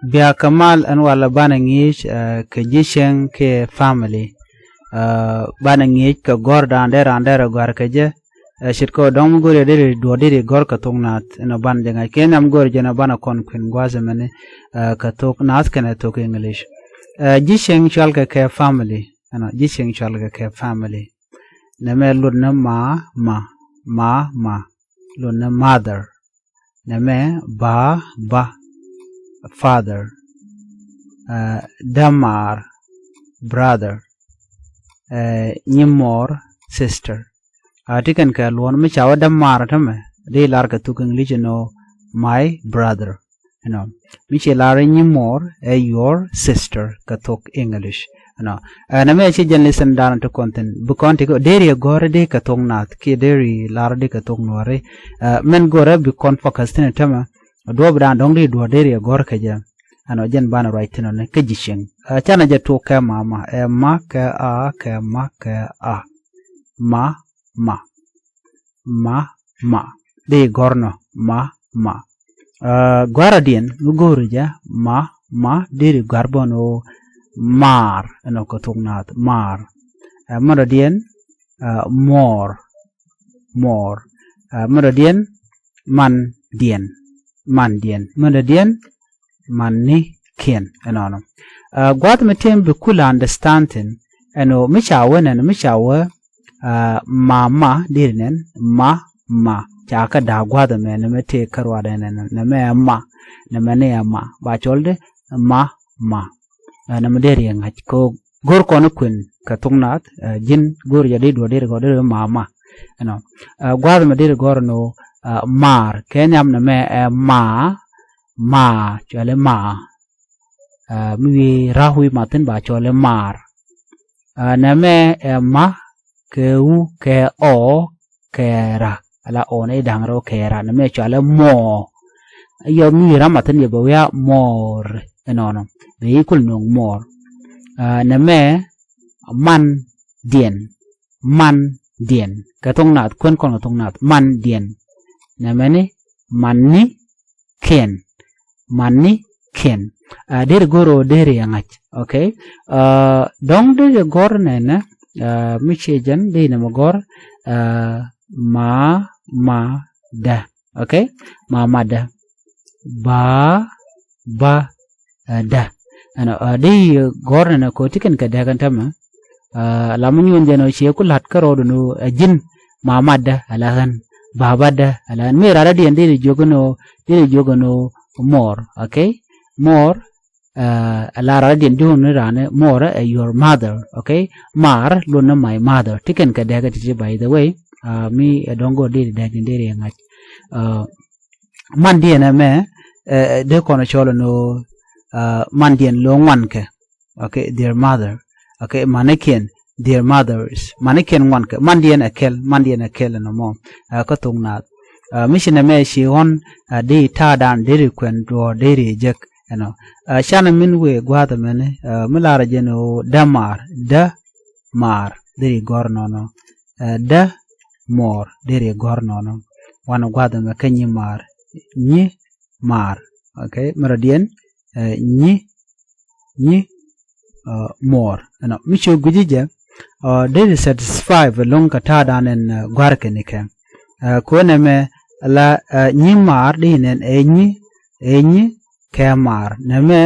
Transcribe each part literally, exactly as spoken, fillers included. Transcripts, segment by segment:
Bia kɛ mal ɛn walɛ banɛ ŋi̱i̱c kɛ ji̱ cieŋ kiɛ family. Banɛ ŋi̱i̱c kɛ gɔ̱r da̱a̱n dee raan dee rɛ gɔ̱a̱r kɛ jɛ. Ce̱tkɛ dɔ̱ŋ mi go̱r yɛ deri duɔ̱ɔ̱r deri gɔ̱r kɛ thok naath ɛnɔ banɛ jɛ ŋa̱c kiɛ nhiam go̱r jɛ nɔ banɛ kɔn kui̱n gua̱a̱th ɛmɛni kɛ thok naath kɛnɛ thok English. Ji̱ cieŋ cual kɛ kɛ family ɛnɔ ji̱ cieŋ cual kɛ kɛ family. Nɛmɛ luɔt ni ma ma ma ma luɔt ni mother. Nɛmɛ ba ba father. Dämaar brother. Nyimɔɔr sister. A ti kɛn kɛ luɔn mi ca wä dämaar tämɛ di lar kɛ thuk English nɔ my brother. Ɛnɔ mi ci lar nyimɔɔr ɛ your sister kɛ thuk English. Ɛnɔ ɛn ɛmɛ ci jɛn listen dan ti kɔn thin bi kɔn ti kɛ deri gɔr di kɛ thuk nath ki deri lar di kɛ thuk nuɔri. Mɛn gɔrɛ bi kɔn focus thin tämɛ duɔp dan dɔŋ di duɔr deri gɔr kɛ jɛ. Ɛnɔ jɛn banɛ ruac thin ɔni kɛ ji̱ cieŋ. Canɛ jɛ tuk kɛ ma ma ɛ ma kɛ a kɛ ma kɛ a ma ma ma ma di gɔr nɔ ma ma. Gua̱rä diɛn mi go̱o̱ri jɛ ma ma diri gua̱r bä ni wä maar ɛnɔ kɛ thuk naath maar. Mɛn rɔ diɛn mɔɔr mɔɔr. Mɛn rɔ diɛn man diɛn man diɛn mɛn rɔ diɛn man ni kiɛn ɛnɔnɔ. Gua̱th mi tiɛm bi kul understanding ɛn ɣöö mi ca wä nɛn mi ca wä ma ma diri nɛn ma ma ca kä da̱a̱ gua̱th ɛmɛ nɛmɛ tëë kä ruaadɛ nɛn nɛmɛ ɛ ma nɛmɛ ni ɛ ma ba cɔl di ma ma. Nɛmɛ deri ɛ ŋa̱c kɛ ɣöö go̱r kɔn kuën kɛ thuk naath ji̱n go̱r jɛ di duɔ̱ɔ̱r deri gɔ̱r deri ma ma. Ɛnɔ gua̱th ɛmɛ deri gɔ̱r ɛn ɣöö maar kɛ nhiam nɛmɛ ɛ ma ma cuali ma. Mi wi̱i̱ ra̱ wi̱i̱ mathin ba cɔl i̱ maar. Nɛmɛ ɛ ma kɛ wu kɛ ɔ kɛ ra ala ɔ ni da̱ŋ rɛw kɛ ra nɛmɛ cɔal i̱ mɔɔ. Yɔ mi wi̱i̱ ra̱ mathin yɛ bɛ wi̱i̱ a mɔɔr inɔnɔ bɛ yi kul nuɔ̱ŋ mɔɔr. Nɛmɛ man diɛn man diɛn kɛ thok nath kuän kɔn kɛ thok nath man diɛn. Nɛmɛ ni man ni kiɛn man ni kiɛn. Deri go̱r ɔ deri ɛ ŋa̱c. Okay. Dɔ̱ŋ deri gɔ̱r nɛnɛ mi ciɛ jɛn deri nɛmɛ gɔ̱r ma ma dä. Okay. Ma ma dä ba ba dä. Ɛnɔ deri gɔ̱r nɛnɛ kɛ ɔ ti kɛn kɛ däk ɛn tämɛ. Lam mi nyuɔn jɛn ɔ ciɛ ku la̱t kärɔɔd ɛn ɔ ɛ ji̱n ma ma dä ala ɣän ba ba dä ala ɣän mi rara diɛn deri jiök ɛn ɔ deri jiök ɛn ɔ mɔɔr. Okay. Mɔɔr. Ala rara diɛn jiök ɛn ɔ rani mɔɔr ɛ your mother. Okay. Maar luɔn ni my mother ti kɛn kɛ dɛk ɛ ti ti by the way. Mi ɛ dɔ̱ŋ go̱r deri dɛk diɛn deri ɛ ŋa̱c. Man diɛn ɛmɛ dee kɔn cɔl ɛn ɔ man diɛn lo̱ ŋuan kɛ. Okay. Their mother. Okay. Manikiɛn their mothers manikiɛn ŋuan kɛ man diɛn ɛ kɛl man diɛn ɛ kɛl ɛn ɔ mɔ. Kä thok nath mi ci nɛmɛ ci ɣɔn dee ta̱a̱ dan deri kuɛn duɔ̱ɔ̱r deri jek ɛnɔ. Canɛ min wëë gua̱a̱th ɛmɛni mi lar jɛn ɣöö dämaar dämaar deri gɔ̱r nɔnɔ. Dä mɔɔr deri gɔ̱r nɔnɔ. Wanɛ gua̱a̱th ɛmɛ kä nyimaar nyimaar. Okay. Mɛrɛ diɛn nyi nyi mɔɔr ɛnɔ mi ci gui̱ci jɛ. Deri satisfy bɛ lo̱ŋ kɛ ta̱a̱ dan ɛn gua̱r kɛn ikɛ. Kuɛ nɛmɛ la nyimaar di nɛn ɛ nyi ɛ nyi kɛ maar nɛmɛ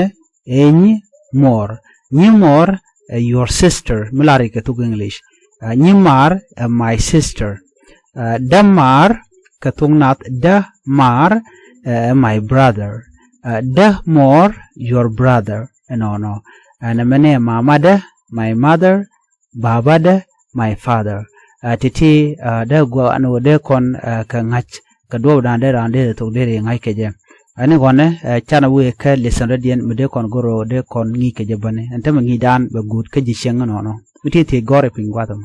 ɛ nyi mɔɔr. Nyi mɔɔr ɛ your sister mi lar ikɛ thuk English. Nyi maar ɛ my sister. Dämaar kɛ thuk nath dämaar ɛ my brother. Dämɔɔr your brother. Ɛnɔnɔ ɛn ɛmɛnɛ ɛ mamadä my mother. Babadä my father. Ti̱ti̱ dee gua̱n wä dee kɔn kɛ ŋa̱c kɛ duɔ̱ɔ̱p da̱a̱n dee raan dee thok dee ri ŋa̱c kɛ jɛ. Ɛn i̱ gɔ̱nɛ canɛ wëë kä lesson rɔ diɛn mi dee kɔn go̱r wä dee kɔn ŋi̱i̱c kɛ jɛ bäni ɛn tämɛ ŋi̱i̱c da̱a̱n bɛ guut kä ji̱ cieŋ ɛnɔnɔ mi ti thiec gɔ̱r ɛ piny gua̱th ɛmɔ.